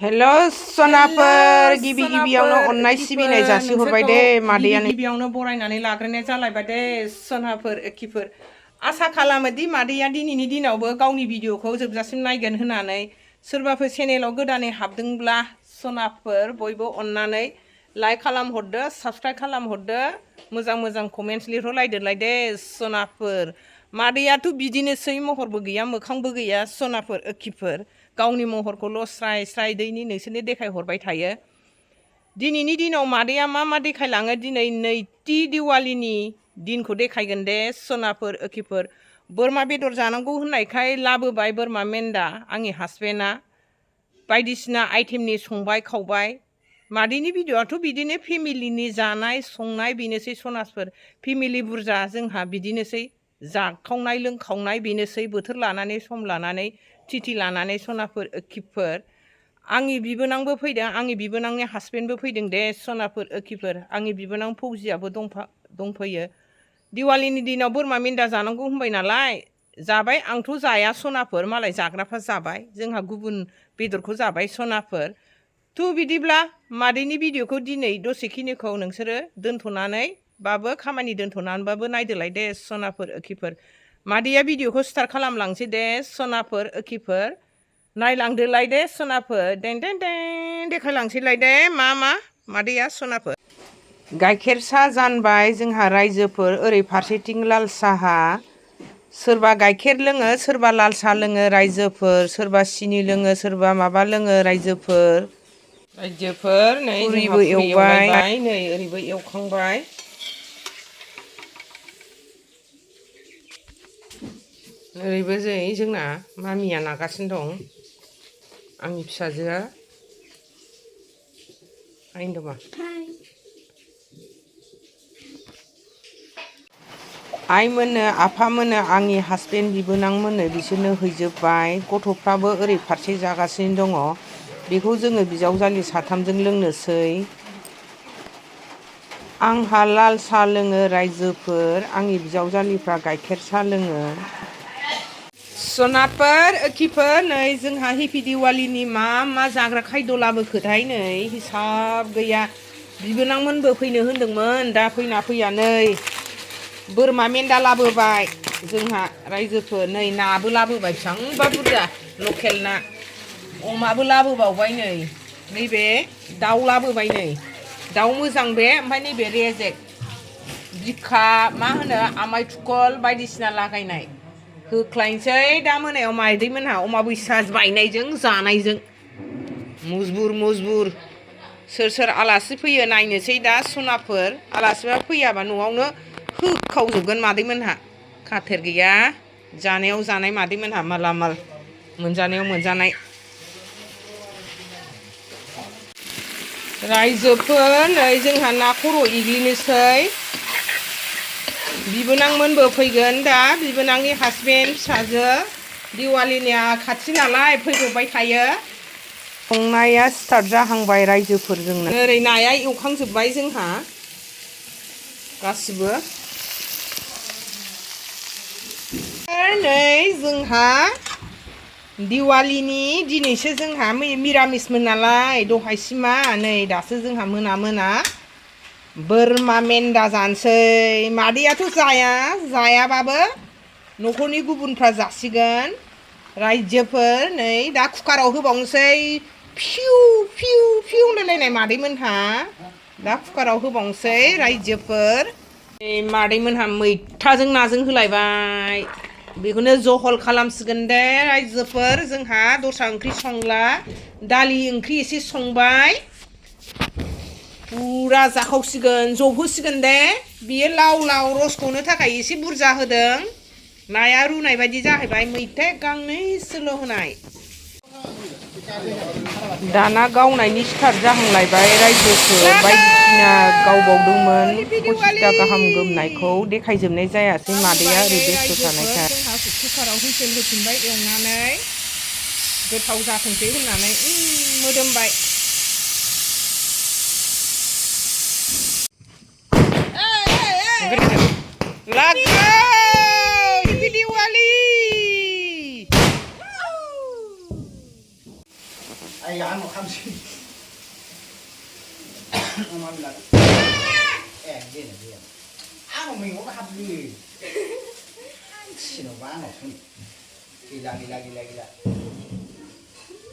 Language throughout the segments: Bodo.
हेलो सनाफोर गिबि गिबियावनो अननाय सिबिनाय जासि हरबाय दे मादैयानो गिबियावनो बरायनानै लाग्रोनाय जालायबाय दे सनाफोर एखिफोर आसा खालामोदि मादैया दिनैनि दिनावबो गावनि भिडिअखौ जोबजासिम नायगोन होननानै सोरबाफोर चेनेलाव गोदानै हाबदोंब्ला सनाफोर बयबो अननानै लाइक खालामहरदो साबस्क्राइब खालामहरदो मोजां मोजां कमेन्ट्स लिरहरलायदोलाय दे सनाफोर मादैयाथ' बिदिनोसै महरबो गैया मोखांबो गैया सनाफोर एखिफोर गावनि महरखौल' स्राय स्राय दैनि नोंसोरनो देखायहरबाय थायो दिनैनि दिनाव मादैया मा देखायलाङो दिनै नैथि दिवालीनि दिनखौ देखायगोन दे सनाफोर एखिफोर बोरमा बेदर जानांगौ होननायखाय लाबोबाय बोरमा मेन्दा आंनि हासबेन्डआ बायदिसिना आइटेमनि संबाय खावबाय मादैनि भिडिअ'आथ' बिदिनो फेमिलिनि जानाय संनाय बेनोसै सनाफोर फेमिलि बुरजा जोंहा बिदिनोसै जाखावनाय लोंखावनाय बेनोसै बोथोर लानानै सम लानानै तिथि लानानै सनाफोर एखिफोर आंनि बिबोनांबो फैदों आंनि बिबोनांनि हासबेन्डबो फैदों दे सनाफोर एखिफोर आंनि बिबोनां फौजियाबो दंफैयो दिवालीनि दिनाव बोरमा मेन्दा जानांगौ होनबाय नालाय जाबाय आंथ' जाया सनाफोर मालाय जाग्राफ्रा जाबाय जोंहा गुबुन बेदरखौ जाबाय सनाफोर थ' बिदिब्ला मादैनि भिडिअ'खौ दिनै दसेखिनिखौ नोंसोरो दोनथ'नानैबाबो खामानि दोनथ'नानैबाबो नायदोलाय दे सनाफोर एखिफोर मादैया भिडिअ'खौ स्टार्ट खालामलांसै दे सनाफोर एखिफोर नायलांदोलाय दे सनाफोर दें दें दें देखायलांसैलाय दे मा मादैया सनाफोर गाइखेर साहा जानबाय जोंहा रायजोफोर ओरै फारसेथिं लाल साहा सोरबा गाइखेर लोङो सोरबा लाल साहा लोङो रायजोफोर सोरबा सिनि लोङो सोरबा माबा लोङो रायजोफोर नै जोंहा पुरि एवलायबाय नै ओरैबो एवखांबाय ओरैबो जै जोंना मामिया नागासिनो दं आंनि फिसाजोआ आइन्दमा आइमोननो आफामोननो आंनि हासबेन्ड बिबोनांमोननो बिसोरनो हैजोबबाय गथ'फ्राबो ओरै फारसे जागासिनो दङ बेखौ जोङो बिजावजालि साथामजों लोंनोसै आंहा लाल साहा लोङो रायजोफोर आंनि बिजावजालिफ्रा गाइखेर साहा लोङो सनाफोर एखिफोर नै जोंहा हेपि दिवालीनि मा जाग्रा खायद' लाबोखोथाय नै हिसाब गैया बिबोनांमोनबो फैनो होनदोंमोन दा फैना फैया नै बोरमा मेन्दा लाबोबाय जोंहा रायजोफोर नै नाबो लाबोबाय बेसेबांबा बुरजा लकेल ना अमाबो लाबोबावबाय नै नैबे दाउ लाबोबाय नै दाउ मोजां बे ओमफ्राय नैबे रेजेक बिखा मा होनो आमाय थुखल बायदिसिना लागायनाय होख्लायनोसै दा मोनायाव मादैमोनहा अमा बैसा बायनायजों जानायजों मुजबुर सोर आलासि फैयो नायनोसै दा सनाफोर आलासिफ्रा फैयाबा न'आवनो होखावजोबगोन मादैमोनहा खाथेर गैया जानायाव जानाय मादैमोनहा मालामाल मोनजानायाव मोनजानाय रायजोफोर नै जोंहा ना खर' एग्लिनोसै बिबोनांमोनबो फैगोन दा बिबोनांनि हासबेन्ड फिसाजो दिवालीनिया खाथि नालाय फैब्रबबाय थायो संनाया स्टार्ट जाहांबाय रायजोफोरजोंनो ओरै नाया एवखांजोब्बाय जोंहा गासिबो नै जोंहा दिवालीनि दिनैसो जोंहा मिरामिसमोन नालाय दहायसिमा नै दासो जोंहा मोना बोरमा मेन्दा जानोसै मादैयाथ' जायाबाबो न'खरनि गुबुनफ्रा जासिगोन रायजोफोर नै दा कुकाराव होबावनोसै फिउ होनलायलायनाय मादैमोनहा दा कुकाराव होबावनोसै रायजोफोर मादैमोनहा मैथाजों नाजों होलायबाय बेखौनो जहल खालामसिगोन दे रायजोफोर जोंहा दस्रा ओंख्रि संला दालि ओंख्रि एसे संबाय पुरा जाखावसिगोन जबहोसिगोन दे बियो लाव रस गनो थाखाय एसे बुरजा होदों नाया रुनाय बायदि जाहैबाय मैथा गांनैसोल' होनाय दाना गावनायनि स्टार्ट जाहांलायबाय रायजोफोर बायदिसिना गावबावदोंमोन 25टा गाहाम गोमनायखौ देखायजोबनाय जायासै मादैया ओरै बेस्थ' थानायखाय जोंहा कुकाराव हुइसेल होफिनबाय एवनानै गोथाव जाथोंसै होननानै मोदोमबाय Happy Diwali! 안 감시. 엄마입니다. 얘는. 안 오면 이거 합리. 신호가 안 오면. gila.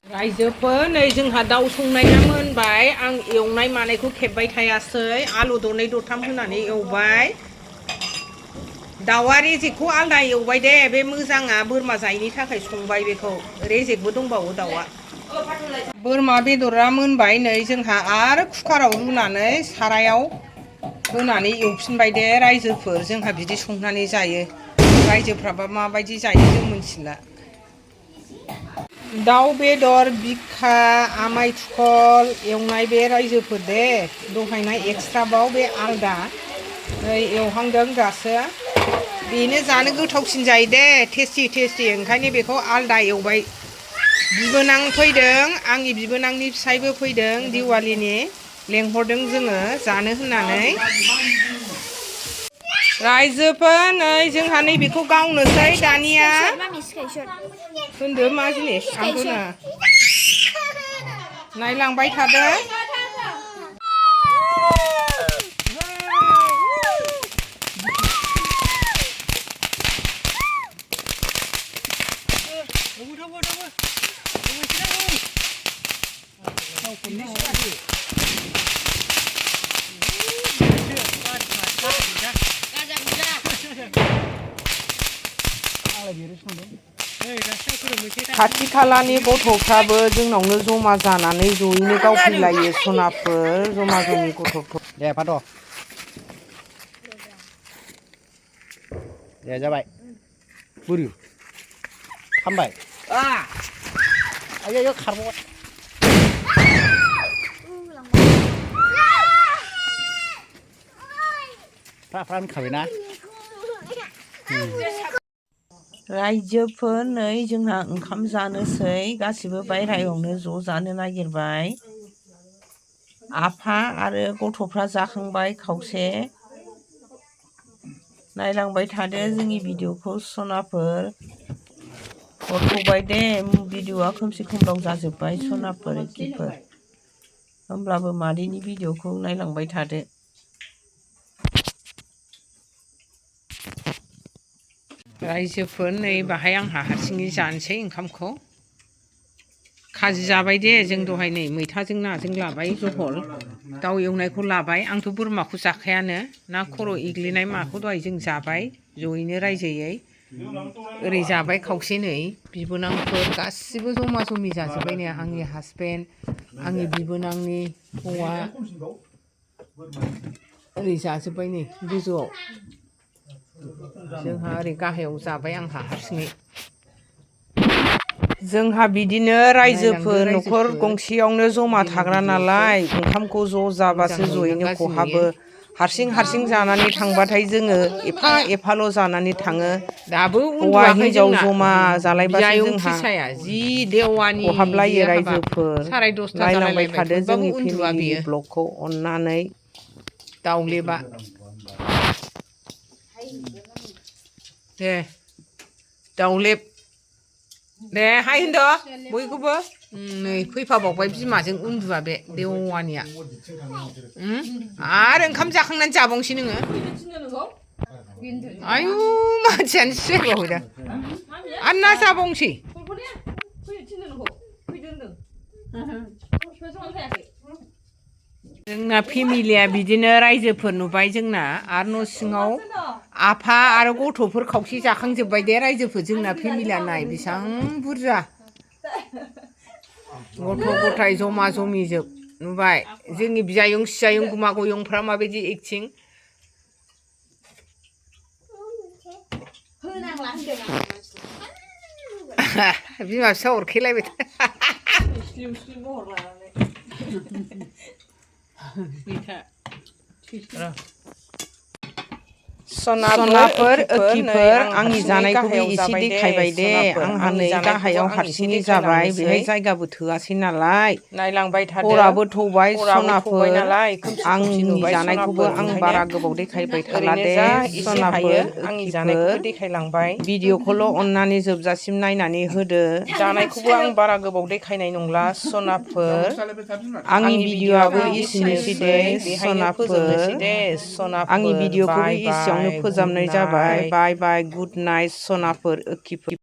रायजोफोर नै जोंहा दाउ संनाया मोनबाय आं एवनाय मानायखौ खेबबाय थायासै आलु दरनै दरथाम होनानै एवबाय दाउआ रेजेकखौ आलदा एवबाय दे बे मोजाङा बोरमा जायैनि थाखाय संबाय बेखौ रेजेकबो दंबावो दाउआ बोरमा बेदरा मोनबाय नै जोंहा आरो कुकाराव रुनानै सारायाव होनानै एवफिनबाय दे रायजोफोर जोंहा बिदि संनानै जायो रायजोफ्राबा माबायदि जायो जों मिथिला दाउ बेदर बिखा आमाय थुखल एवनाय बे रायजोफोर दे दहायनाय एक्सट्राबाव बे आलदा नै एवहांदों दासो बेनो जानो गोथावसिन जायो दे टेस्टि ओंखायनो बेखौ आलदा एवबाय बिबोनां फैदों आंनि बिबोनांनि फिसायबो फैदों दिवालीनि लेंहरदों जोङो जानो होननानै रायजोफोर नै जोंहा नैबेखौ गावनोसै दानिया होनदो मा जिनिस आंथ' ना नायलांबाय थादो खाथि खालानि गथ'फ्राबो जोंनावनो जमा जानानै जयैनो गावफैलायो सनाफोर जमा जमि गथ'फोर दे फाथ' दे जाबाय बोरो खामबाय आयो खारबाय फ्रा होनखाबायना रायजोफोर नै जोंहा ओंखाम जानोसै गासिबो बायह्रायावनो ज' जानो नागिरबाय आफा आरो गथ'फ्रा जाखांबाय खावसे नायलांबाय थादो जोंनि भिडिअखौ सनाफोर हरथ'बाय दे भिडिअआ खोमसि खोमलाव जाजोब्बाय सनाफोर एखिफोर होमब्लाबो मादैनि भिडिअखौ नायलांबाय थादो रायजोफोर नै बाहाय आंहा हारसिङै जानोसै ओंखामखौ खाजि जाबाय दे जों दहाय नै मैथाजों नाजों लाबाय जहल दाउ एवनायखौ लाबाय आंथ' बोरमाखौ जाखायानो ना खर' एग्लिनाय माखौ दहाय जों जाबाय जयैनो रायजोयै ओरै जाबाय खावसे नै बिबोनांफोर गासिबो जमा जमि जाजोब्बाय नै आंनि हासबेन्ड आंनि बिबोनांनि हौवा ओरै जाजोब्बाय नै गोजौआव जोंहा ओरै गाहायाव जाबाय आंहा हारसिङै जोंहा बिदिनो रायजोफोर न'खर गंसेयावनो जमा थाग्रा नालाय ओंखामखौ ज' जाबासो जयैनो खहाबो हारसिं जानानै थांबाथाय जोङो एफाल' जानानै थाङो दाबो हौवा हिनजाव जमा जालायबासो जोंहा जि देवानि खहाबलायो रायजोफोर नायलांबाय थादो जोंनि फेमिलिनि ब्लगखौ अननानै दाउलेबा दे दाउलेब दे हाय होनदो बयखौबो नै फैफाबावबाय बिमाजों उन्दुआ बे देवानिया आरो ओंखाम जाखांनानै जाबावनोसै नोङो आयु मानसियानो सिजायबावो दा आरो ना जाबावनोसै जोंना फेमिलिया बिदिनो रायजोफोर नुबाय जोंना आरो न' सिङाव आफा आरो गथ'फोर खावसे जाखांजोब्बाय दे रायजोफोर जोंना फेमिलिया नाय बेसेबां बुरजा गथ' गथाय जमा जमिजोब नुबाय जोंनि बियायं सियायं गुमागयंफ्रा माबायदि एक्टिं बिमा फिसा अरखेलायबाय सनाफोर ओखिफोर आंनि जानायखौबो एसे देखायबाय दे आंहा नै गाहायाव हारसिङै जाबाय बेहाय जायगाबो थोआसै नालाय नायलांबाय थादो हराबो थौबाय सनाफोर आंनि जानायखौबो आं बारा गोबाव देखायबाय थाला दे सनाफोर आंनि जानायखौबो देखायलांबाय भिडिअखौल' अननानै जोबजासिम नायनानै होदो जानायखौबो आं बारा गोबाव देखायनाय नंला सनाफोर आंनि भिडिअआबो एसेनोसै दे सनाफोर आंनि भिडिअखौबो एसेयावनो फोजोबनाय जाबाय बाय बाय गुड नाइट सनाफोर ओखिफोर